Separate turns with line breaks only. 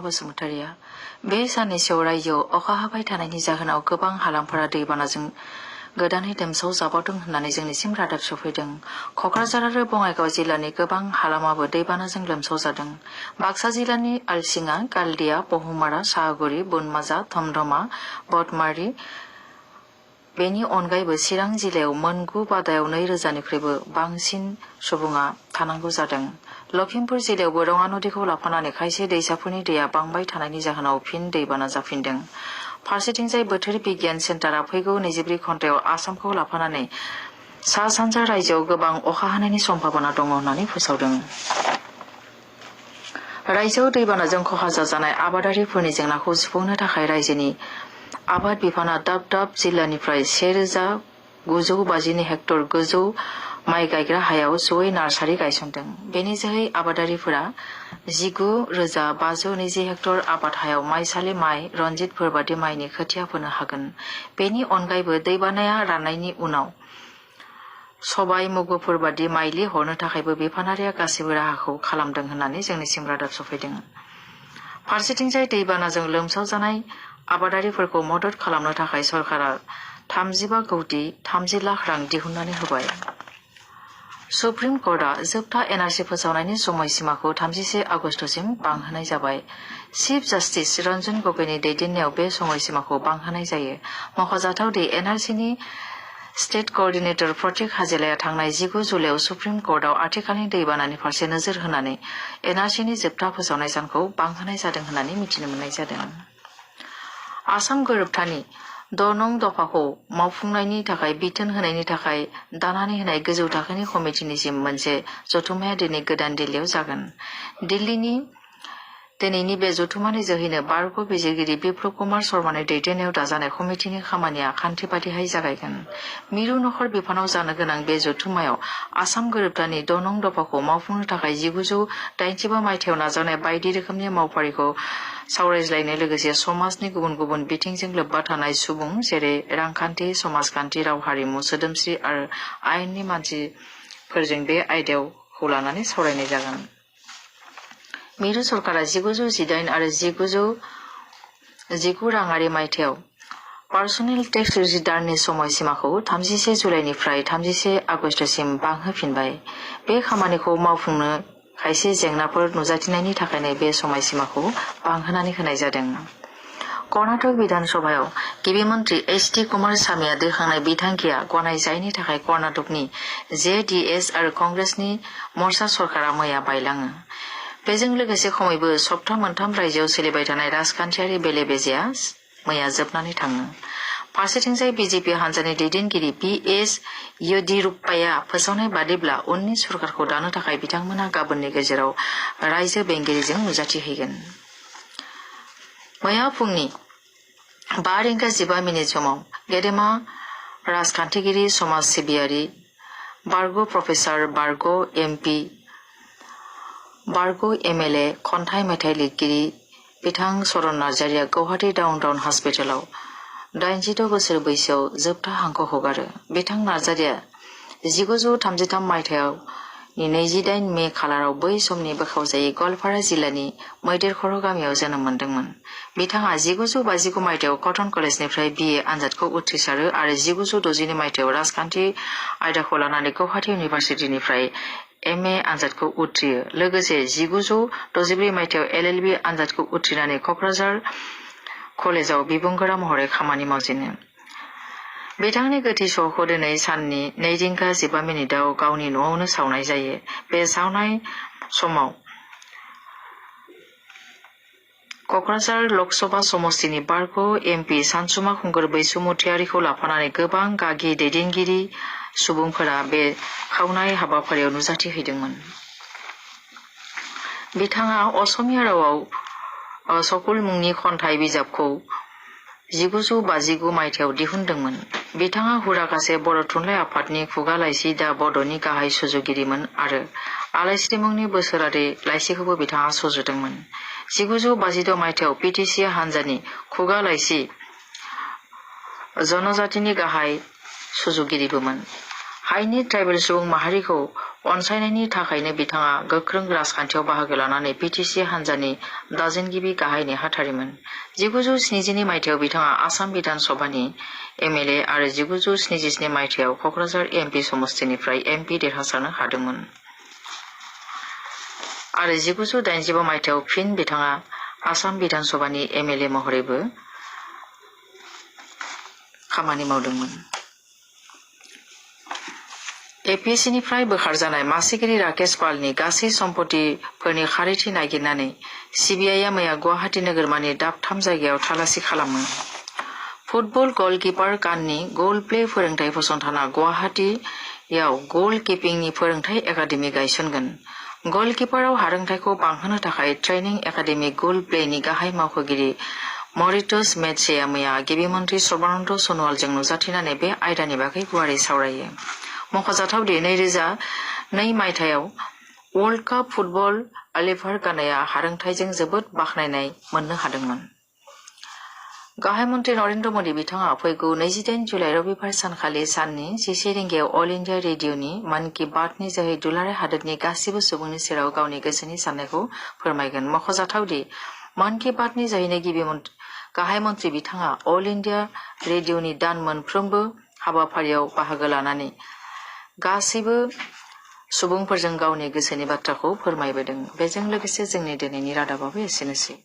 बसुमतारिया बे साननैसोआव रायजोआव अखा हाबाय थानायनि जाहोनाव गोबां हालामफोरा दैबानाजों गोदानै लोमसाव जाबावदों होननानै जोंनिसिम रादाब सफैदों। कक्राझार आरो बङाइगाव जिल्लानि गोबां हालामाबो दैबानाजों लोमसाव जादों। बाक्सा जिल्लानि आलसिङा, गालदिया, बहुमारा, साहागुरि, बनमाजा, धमधमा, बदमारि, बेनि अनगायैबो चिरां जिल्लायाव मोनगु बादायाव 2000निख्रुइबो बांसिन सुबुङा थानांगौ जादों। लखिमपुर जिल्लायावबो रङा नदीखौ लाफानानै खायसे दैसाफोरनि दैया बांबाय थानायनि जाहोनाव फिन दैबाना जाफिनदों। फारसेथिंजाय बोथोर बिगियान सेन्टारा फैगौ 24 घन्टायाव आसामखौ लाफानानै सा सानजा रायजोआव गोबां अखा हानायनि सम्भाबना दङ होननानै फोसावदों। रायजोआव दैबानाजों खहा जाजानाय आबादारिफोरनि जेंनाखौ सुफुंनो थाखाय रायजोनि आबाद बिफाना दाब दाब जिल्लानिफ्राय 1950 हेक्टर गोजौ माइ गायग्रा हायाव जयै नार्सारि गायसनदों। बेनि जोहै आबादारिफोरा 19,520 हेक्टर आबाद हायाव माइसालि माइ, रनजितफोर बादि माइनि खोथिया फोनो हागोन। बेनि अनगायैबो दैबानाया राननायनि उनाव सबाय, मुगुफोर बादि माइलि हरनो थाखायबो बिफानारिया गासैबो राहाखौ खालामदों होननानै जोंनिसिम रादाब सफैदों। फारसेथिंजाय दैबानाजों लोमसाव जानाय आबादारिफोरखौ मदद खालामनो थाखाय सरकारा 35 कौटि 30 लाख रां दिहुननानै होबाय। सुप्रिम कर्टआ जोबथा एनआरसि फोसावनायनि समयसीमाखौ 31 आगस्तसिम बांहोनाय जाबाय। चिफ जास्टिस रन्जन गगैनि दैदेननायाव बे समयसीमाखौ बांहोनाय जायो। मख'जाथाव दि एनआरसिनि स्टेट कअर्डिनेटर प्रतीक हाजेलाया थांनाय 19 जुलाइआव सुप्रिम कर्टआव आथिखालनि दैबानानि फारसे नोजोर होनानै एनआरसिनि जोबथा फोसावनाय सानखौ बांहोनाय जादों होननानै मिथिनो मोननाय जादों। आसाम गोरोबथानि 6 नं दफाखौ मावफुंनायनि थाखाय बिथोन होनायनि थाखाय दानानै होनाय गोजौ थाखोनि कमिटिनिसिम मोनसे जथुम्माया दिनै गोदान दिल्लीयाव जागोन। दिनैनि बे जथुम्मानि जोहैनो बारग' बिजिरगिरि बिप्लब कुमार शर्मानि दैदेननायाव दाजानाय कमिटिनि खामानिया खान्थि बादिहाय जागायगोन। मिरु नखर बिफानाव जानो गोनां बे जथुम्मायाव आसाम गोरोबथानि 6 नं दफाखौ मावफुंनो थाखाय 1985 मायथाइयाव नाजावनाय बायदि रोखोमनि मावफारिखौ सावरायज्लायनो लोगोसे समाजनि गुबुन गुबुन बिथिंजों लोब्बा थानाय सुबुं जेरै रांखान्थि, समाजखान्थि, राव हारिमु, सोदोमस्रि आरो आयेननि मानसिफोरजों बे आयदाखौ लानानै सावरायनाय जागोन। मिरु सरकारा 1918 आरो 1919 राङारि मायथाइयाव पार्सनेल टेक्स रिटार्ननि समयसीमाखौ 31 जुलाइनिफ्राय 31 आगस्तसिम बांहोफिनबाय। बे खामानिखौ मावफुंनो खायसे जेंनाफोर नुजाथिनायनि थाखायनो बे समयसीमाखौ बांहोनानै होनाय जादों। कर्नाटक विधान सभायाव गिबि मन्त्रि एच.डी. कुमार स्वामीआ दैखांनाय बिथांखिया गनायजायैनि थाखाय कर्नाटकनि जे.डी.एस आरो कंग्रेसनि मर्चा सरकारा मैया बायलाङो। बेजों लोगोसे खमैबो सप्ता मोनथाम रायजोआव सोलिबाय थानाय राजखान्थियारि बेले-बेजेया मैया जोबनानै थाङो। फारसेथिंजाय बिजेपि हान्जानि दैदेनगिरि बि.एस. येदियुराप्पाया फोसावनाय बादिब्ला उननि सरकारखौ दानो थाखाय बिथांमोनहा गाबोननि गेजेराव रायजो बेंगिरिजों नुजाथिहैगोन। मैया फुंनि 5:15 समाव गेदेमा राजखान्थिगिरि, समाज सिबियारि, बारग' प्रफेसार, बारग' एमपि, बारग' एमएलए, खन्थाइ मेथाइ लिरगिरि बिथां चरण नार्जारिया गुवाहाटी डाउन टाउन हस्पिटालाव 86 बोसोर बैसोआव जोबथा हांखौ हगारो। बिथां नार्जारिया 1933 मायथाइयाव 28 मे खालाराव बै समनि बोखावजायै गवालपारा जिल्लानि मैदेरखर' गामियाव जोनोम मोनदोंमोन। बिथाङा 1959 मायथाइयाव कटन कलेजनिफ्राय BA आनजादखौ उथ्रिसारो आरो 1962 मायथाइयाव राजखान्थि आयदाखौ लानानै गुवाहाटी इउनिभार्सिटिनिफ्राय MA आनजादखौ उथ्रियो। लोगोसे 1964 मायथाइयाव LLB आनजादखौ उथ्रिनानै कक्राझार कलेजाव बिबुंगोरा महरै खामानि मावजेनो। बिथांनि गोथै सह'खौ दिनै साननि 2:15 गावनि न'आवनो सावनाय जायो। बे सावनाय समाव कक्राझार लकसभा समस्तिनि बारग' एमपि सानसुमा खुंगुर बैसुमुतियारिखौ लाफानानै गोबां गागि दैदेनगिरि सुबुंफोरा बे खावनाय हाबाफारियाव नुजाथिहैदोंमोन। बिथाङा असमिया रावाव सकुल मुंनि खन्थाइ बिजाबखौ 1959 मायथाइयाव दिहुनदोंमोन। बिथाङा हुरागासे बर' थुनलाइ आफादनि खुगा लाइसि दा बड'नि गाहाय सुजुगिरिमोन आरो आलायस्रि मुंनि बोसोरारि लाइसिखौबो बिथाङा सुजुदोंमोन। 1956 मायथाइयाव PTC हान्जानि खुगा लाइसि जनजातिनि गाहाय सुजुगिरिबोमोन। हाइनि ट्राइबेल सुबुं माहारिखौ अनसायनायनि थाखायनो बिथाङा गोख्रों राजखान्थियाव बाहागो लानानै पिटिसि हान्जानि दाजेनगिरि गाहाय नेहाथारिमोन। 1970 मायथाइयाव बिथाङा आसाम बिधान सभानि एमएलए आरो 1977 मायथाइयाव कक्राझार एमपि समष्टिनिफ्राय एमपि देरहासारनो हादोंमोन आरो 1985 मायथाइयाव फिन बिथाङा आसाम बिधान सभानि एमएलए महरैबो खामानि मावदोंमोन। एपिएससिनिफ्राय बोखारजानाय मासिगिरि राकेश पालनि गासै सम्पथिफोरनि खारिथि नागिरनानै सिबिआइआ मैया गुवाहाटी नोगोरमानि दाबथाम जायगायाव थालासि खालामो। फुटबल गलकीपार काननि गल प्ले फोरोंथाय फसंथाना गुवाहाटीयाव गल किपिंनि फोरोंथाय एकाडेमि गायसनगोन। गलकीपाराव हारोंथायखौ बांहोनो थाखाय ट्रेनिं एकाडेमि गल प्लेनि गाहाय मावख'गिरि मरिटस मेटसेआ मैया गिबि मन्त्रि सर्बानन्द सन'वालजों नुजाथिनानै बे आयदानि बागै गुवारै सावरायो। मख'जाथावदि 2002 मायथाइयाव वर्ल्ड काप फुटबल अलिभार कानेआ हारोंथायजों जोबोद बाखनायनाय मोननो हादोंमोन। गाहाय मन्त्रि नरेन्द्र मोदी बिथाङा फैगौ 28 जुलाइ रबिबार सानखालि साननि 11 रिंगायाव अल इन्डिया रेडिअ'नि मन की बातनि जोहै दुलाराय हादोरनि गासिबो सुबुंनि सेराव गावनि गोसोनि साननायखौ फोरमायगोन। मख'जाथावदि मन की बातनि जोहैनो गाहाय मन्त्रि बिथाङा अल इन्डिया रेडिअ'नि दान मोनफ्रोमबो हाबाफारियाव बाहागो लानानै गासैबो सुबुंफोरजों गावनि गोसोनि बाथ्राखौ फोरमायबोदों। बेजों लोगोसे जोंनि दिनैनि रादाबाबो एसेनोसै।